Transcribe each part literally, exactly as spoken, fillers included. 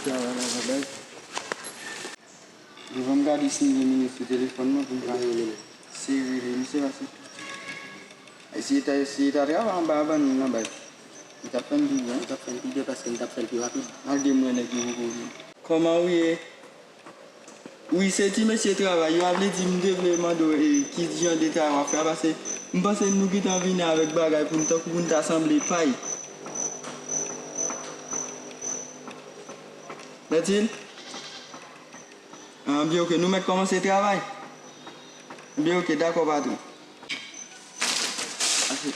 Travay la, travay. Devan m gade si m gen minit sou telefòn mwen pou m ka rele l. Se rele misye pase. Si ta, si ta travay anba a ban nou nan bay. Li t ap fè m pi byen, li t ap fè m pi byen paske m t ap fè l pi rapid. Malgre m wè nèg yo poko vini. Kòman ou ye? Wi, se ti mesye travay yo a vle di m te vle mande w, e, ki jan de travay w ap fè a, paske m panse nou gentan vini avèk bagay pou n tankou pou n ta sanble pay. Mèt Vil? An, byen, oke, nou mèt kòmanse travay? Byen, oke, dakò, patwon. Ase.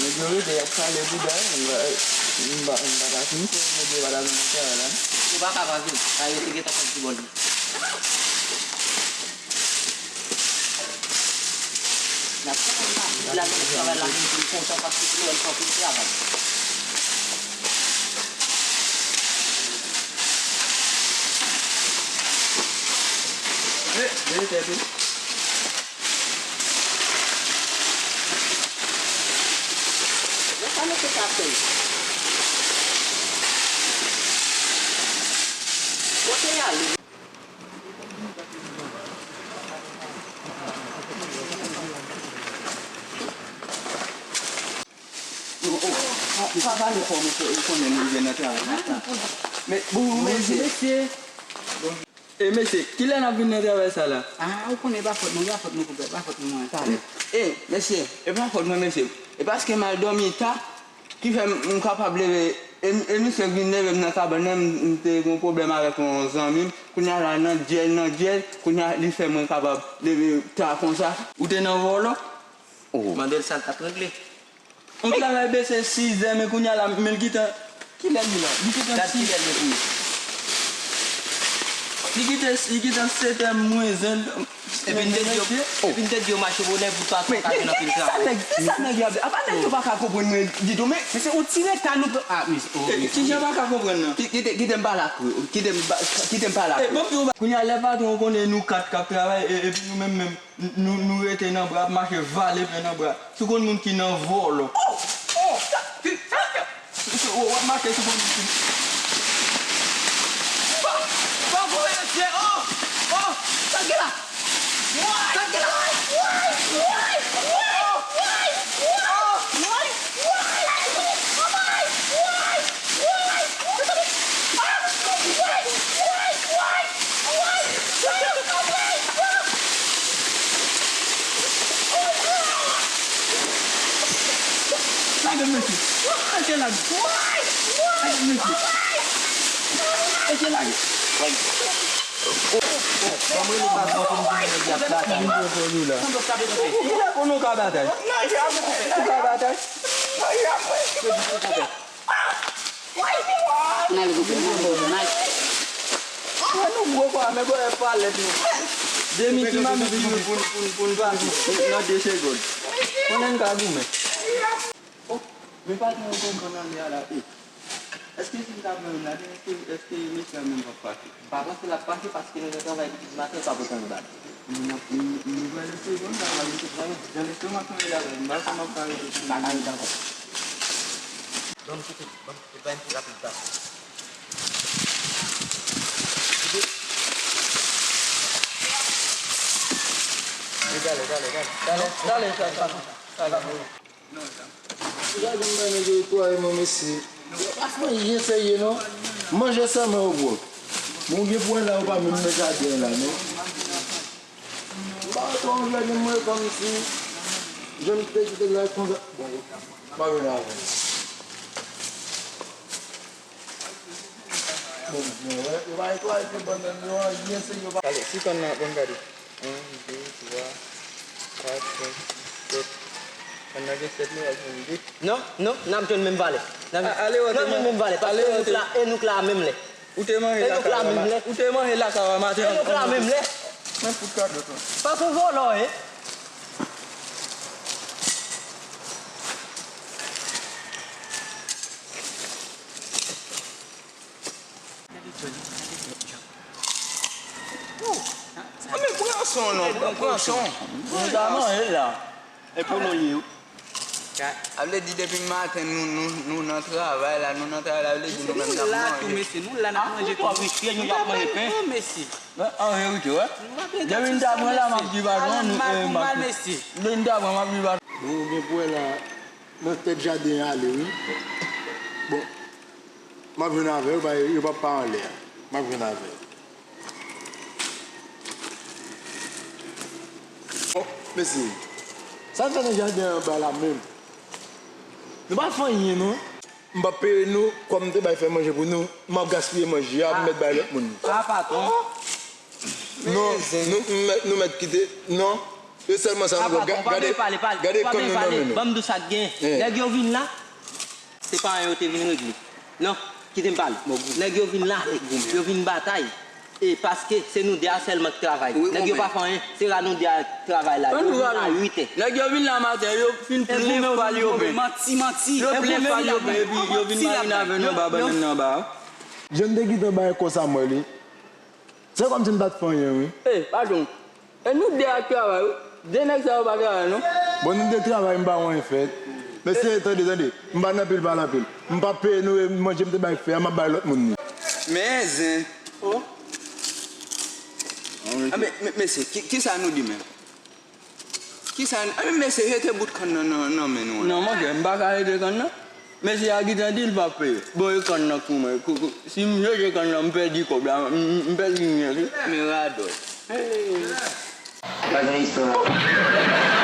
Nèg yo rete, y ap pale bouda, m pa, m pa, m pa ka fin fè, nèg yo pa ta vin nan travay la. Ou pa ka pa vin, sa yo te gentan fè ti bòl. N ap konprann pa, la, nèg travay la, nou kontan paske nou wè l fè anpil travay. Lè sa mete sa fè. Kote y ale? Oh, oh, pa, pa pale fò, mesye, ou konnen m rive nan travay la. Men, bonjou, mesye. Bonjou, mesye. E, mesye, kilè n ap vin nan travay sa la? Ah, ou konnen e pa fòt mwen, e pa fòt mwen, konpè, e pa fòt mwen, talè. E, mesye, e pa fòt mwen, mesye. E paske m al dòmi ta, ki fè m, m kapab leve, e, e misye vin leve m nan kabann nan, m, m te gen yon pwoblèm avèk yon zanmi m. Kounye a la, nan dyèl, nan dyèl, kounye a, li fè mwen kapab leve ta konsa. Ou te nan vòlò? Oh. Mande l sa l t ap regle. On travay bese sizè, men kounye a la, men l gentan, kilè li la? Li gentan sizè. Li gentan, li gentan setè mwens ven. Epi n te di yo, epi n te di yo mache bonè pou pa twò ka jwenn anpil travay. Sa nèg, sa nèg yo ap di? Apa nèg yo pa ka konprann mwen ditou, men. Men se yon ti reta nou pran. Ah, mesye, oh, mesye. Kijan pa ka konprann nan? Ki-, Kite, kite m pale ak ou, kite m ba-, kite m pale ak ou. Kounye a lè patwon konnen nou kat k ap travay, e, epi nou menm menm, n-, nou, nou rete nan bra, ap mache vale plen nan bra. Si w konn moun ki nan vòlò. Oh! Oh! Sa, sa, sa, sa. Mesye, w, w ap mache sou konn moun ki. Pa, pa voye je, oh! Oh! Sa k gen la? Sa k gen la? Oh! Oh! Lage m, mesye. Mesye, lage. Lage m, mesye. Mesye, lage. Oh, oh, oh. Ban m rele patwon pou m di nèg y ap batay. Kilè konnen w ka batay? Ou ka batay? N al goumen, n al goumen, n al. Wè nou gwo kwa, men bò e palèt nou. De minit, m ap di nou pou n, pou n, pou n pase nan de segonn. Konnen n ka goumen. Oh, men patwon an pran nan lè a la, e. Èske si m ta pran youn la, men èske, èske mesye a menm p ap pase? M pa panse l ap pase paske nou te travay depi maten, l pa pote anyen ba l. M, m, m, m pral eseye, bon, m ta pral eseye pran youn. Jan lestomak mwen ye la, m pa konn m ap ka rete. M pa ka rete ankò. Ban m kite, ban m kite, bay m ti rapid sa. Gade, gade, gade. Gade, gade, gade, gade. Gade m bay nèg yo netwaye mwen, mesye. Yo pa fè anyen serye, non. Manje sèlman yo pwòp. Men w gen pou wè la, yo pa menm nan jaden an la, non. M pa wè twò anvi wè gen mwen kòmsi jan m te kite l la konsa. Bon, m pa vin avè l. Bon, men wè, yo pa netwaye pi bon nan yo, anyen serye yo pa. Gade, si kòn nan, bon, gade. Yon, de, twa, kat, senk, sis, sèt. Kòn nan gen sèt mil, ap jwenn de. Non, non, n ap jwenn menm valè. N ap, n ap jwenn menm valè, paske e nou k la, e nou k la menm lè. Ou te manje lakay ou a maten. Ou te manje lakay ou a maten. E nou k la menm lè. Men fout kadot lan. Paske w vòlò, e. Anben, pran son non, pran, pran son. Nou ta manje la. E pou nou ye wi. Sa vle di depi maten nou, nou, nou nan travay la, nou nan travay la, vle di nou menm n ap manje. Mesye, nou la, n ap manje tou. Mesye, nou ap manje pen. Mesye. An verite, wè. Depi n ta pran la, m ap di patwon, nou, e, m ap di patwon. Depi n ta pran, m ap di patwon. Bon, ou gen pou wè la, nan tèt jaden an ale, wi. Bon, m ap jwenn avè w, yo p ap pa anlè a. M ap jwenn avè w. Bon, mesye, sa n fè nan jaden anba la menm? Nou pa fè anyen, non. M p ap peye nou, kòm m te bay fè manje pou nou, m ap gaspiye manje a, m mèt bay lòt moun. A, patwon. Non, nou, nou mèt, nou mèt kite, non. E sèlman sa nou gade, gade, gade kòm nou nan men nou. Ban m di w sa k gen. Nèg yo vin la, se pa anyen yo te vin regle. Non, kite m pale. Nèg yo vin la, yo vin batay. E paske se nou de a sèlman k travay. Nèg yo pa fè anyen, se ra nou de a k travay la. Yo vin la uit è. Nèg yo vin la maten, yo fin plen fal yo ben. Manti, manti. Yo plen fal yo ben, epi yo vin marine avè nou anba bannann nan anba a. Jan n te gentan bay konsa mwen li. Se kòmsi m pa t fè anyen, wi. E, patwon. E nou de a k travay, wi. De nèg sa yo pa travay, non. Bon, nou te travay, m pa wè anyen fèt. Mesye, tande, tande. M pa nan pil, pale anpil. M p ap peye nou, e manje m te bay fè a, m ap bay lòt moun li. Men zen. Oh. Ah, men, men, mesye, ki, kisa nou di menm? Kisa, ah, men, mesye, jete bout kann nan, nan, nan men nou an. Non, monchè, m pa ka jete kann nan. Mesye a gentan di l p ap peye. Bon, e kann nan pou mwen. Kou, kou, si m jete kann nan, m pèdi kòb la, m, m, m pèdi nèt wi. Men radòt. Hey. Pa gen istwa.